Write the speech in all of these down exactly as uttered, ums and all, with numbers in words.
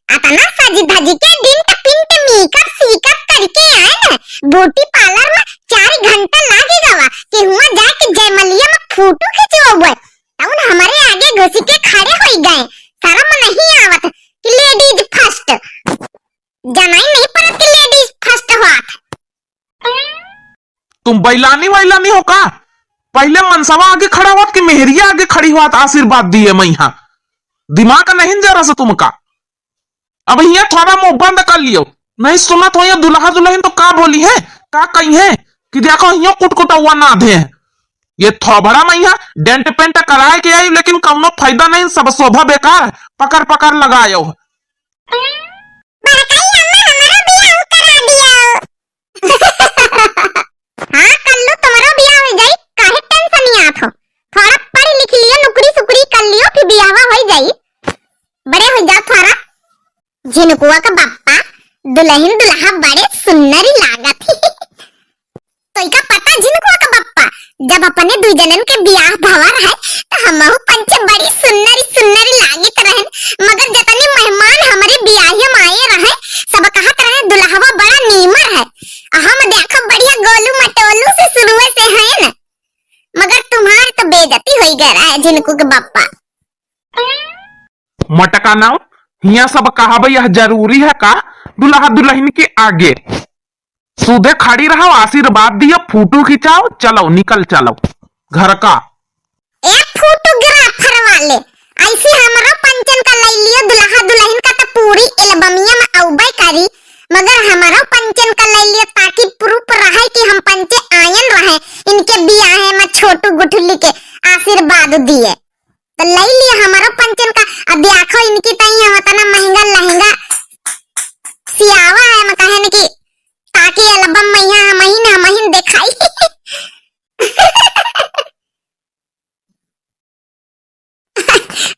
अतना सजी धजी के डिंट पिंट मेकअप सीकअप करके आए न, ब्यूटी पार्लर में चार घंटा लागे गवा कि हुआ जाके जयमलिया में फोटो खिंचवावे। तउन हमरे आगे घुसी के खड़े होई गए। शर्म नहीं आवत कि लेडीज फर्स्ट। जनाई नहीं पड़त कि लेडीज फर्स्ट होत। तुम बैलानी वैलानी हो का? पहिले मनसवा आगे खड़ा होत कि मेहरिया आगे खड़ी होत आशीर्वाद दिए मइहाँ? दिमाग नहीं जरा सा तुमका। अब हियाँ थोड़ा मुँह बंद कर लियो, नहीं सुनत हो ये दुल्हा दुल्हन तो का बोली है, का कही है कि देखो हियो कुटकुटौआ ना दे। ये थोबड़ा मइहाँ डेंट पेंट कराए के आई, लेकिन कउनो फायदा नहीं, सब शोभा बेकार, पकड़ पकड़ लगायो। बड़काई अम्मा, हमारो बियाह करा दियो। हाँ, कर लो, तुम्हारो बियाह हो जाई, काहे टेंशन ही आत हो? थोड़ा पढ़ लिख लियो, नौकरी सुकरी कर लियो, फिर बियाहवा हो जाई, बड़े हो जाओ थोड़ा। झिनकुआ का बप्पा, दुल्हन दुल्हा बड़े सुन्नरी लागत ही। तोइका पता झिनकुआ का बप्पा, जब अपने दुई जनन के बियाह भवर है, तो हमहू पंचे बड़ी सुन्नरी सुन्नरी लागित रहन, मगर जतने मेहमान हमरे बियाहिया में आए रहे, सब कहत रहे, "दुल्हवा बड़ा नीमर है।" आ हम देखो बढ़िया गोलू मटोलू से शुरुए से है न, मगर तुम्हार तो बेइज्जती होई गए रहे झिनकू के बप्पा। मटका नाव, हियाँ सब कहब यह जरूरी है का? दुल्हा दुल्हन के आगे सीधे खड़ी रहो, आशीर्वाद दियो, फोटो खिंचाओ, चलो निकल चलो घर का। ए फोटोग्राफर वाले, ऐसे हमरो पंचन का ले लियो, दुल्हा दुल्हन का तो पूरी एल्बमिया में अउबे करी, मगर हमरो पंचन का ले लियो ताकि प्रूफ रहे कि हम पंचे आयन रहे, इनके बियाहे में छोटू गुठली के आशीर्वाद दिए। तो ले लियो हमरो पंचन का, अब देखो इनकी तई हम इतना महंगा लहंगा सियावा है, हम कहन कि ताकि एल्बम में यहाँ हम ही ना, हम ही देखाई।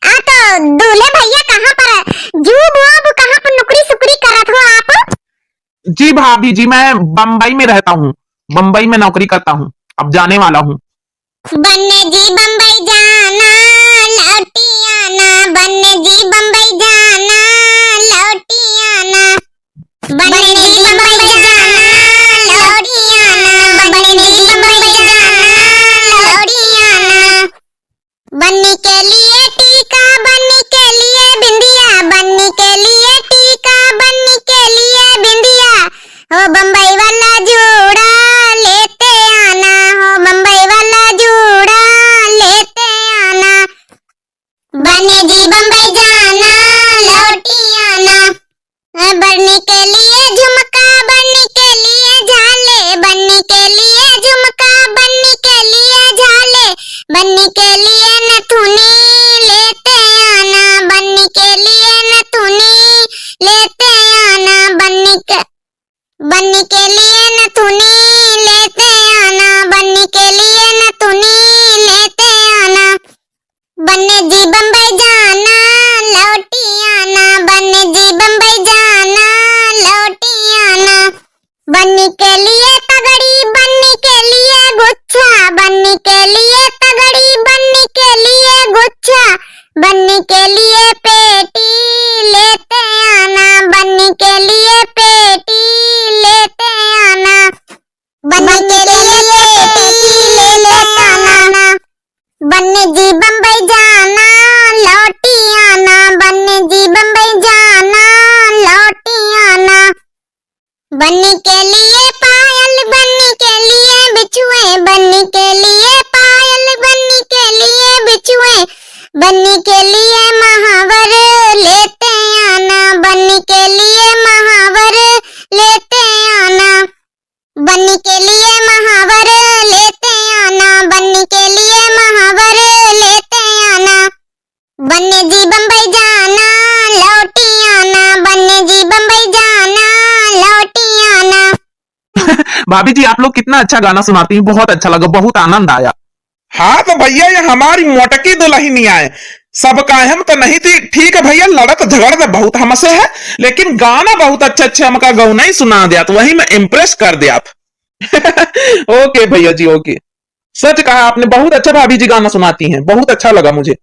आ तो दूल्हे भैया कहाँ पर, जूब वूब कहाँ पर नौकरी सुकरी करत हो आप? जी भाभी जी, मैं बम्बई में रहता हूँ, बम्बई में नौकरी करता हूँ, अब जाने वाला हूँ। बन्ने जी बम्बई जाना, लौटी आना, बन्ने जी बम्बई जाना, लौटी आना। बन्ने जी बम्बई जाना, लौटी आना, बन्ने जी बम्बई जाना, लौटी आना। बन्नी के लिए टीका, बन्नी के लिए बिंदिया, बन्नी के लिए टीका, बन्नी के लिए बिंदिया। हो बम्बई वाला जूड़ा लेते आना, हो बम्बई वाला जूड़ा लेते आना। बन्नी जी बम्बई जाना, लौटी आना। बन्नी के लिए झुमका, बन्नी के लिए झाले, बन्नी के लिए झुमका, बन्नी के लिए झाले, बन्नी के लिए नथुनी लेते आना, बन्नी के लिए नथुनी लेते आना, बन्नी के, बन्नी के लिए नथुनी लेते आना, बन्नी के लिए नथुनी लेते आना। बन्ने जी बम्बई जाना, लौटी आना, बन्ने जी बम्बई जाना, लौटी आना। बन्नी के लिए तगड़ी, बन्नी के लिए गुच्छा, बन्नी के लिए तगड़ी, बन्नी के लिए गुच्छा, बन्नी के लिए पेटी लेते आना, बन्नी के लिए पेटी लेते आना। बन्ने के लिए पेटी लेते आना। बन्ने जी बम्बई जाना, लौटी आना। बन्ने जी बम्बई जाना, लौटी आना। बन्ने के लिए पायल, बन्ने के लिए बिछुए, बन्ने के लिए पायल, बन्ने के लिए बिछुए, बन्ने के लिए महावर लेते आना, बन्ने के लिए महावर लेते आना। बन्नी के लिए महावर लेते आना, बन्नी के लिए महावर लेते आना। बन्ने जी बम्बई जाना, लौटी आना, बन्ने जी बम्बई जाना, लौटी आना। भाभी जी, आप लोग कितना अच्छा गाना सुनाती हैं, बहुत अच्छा लगा, बहुत आनंद आया। हाँ तो भैया, ये हमारी मोटकी दुल्हनिया है, सब काहे में तो नहीं थी। ठीक है भैया, लड़त झगड़त बहुत हमसे है, लेकिन गाना बहुत अच्छे अच्छे हमका गौनई सुना द्यात, वही में impress कर द्यात। OK भैया जी, OK। सच कहा आपने, बहुत अच्छा भाभी जी गाना सुनाती हैं, बहुत अच्छा लगा मुझे।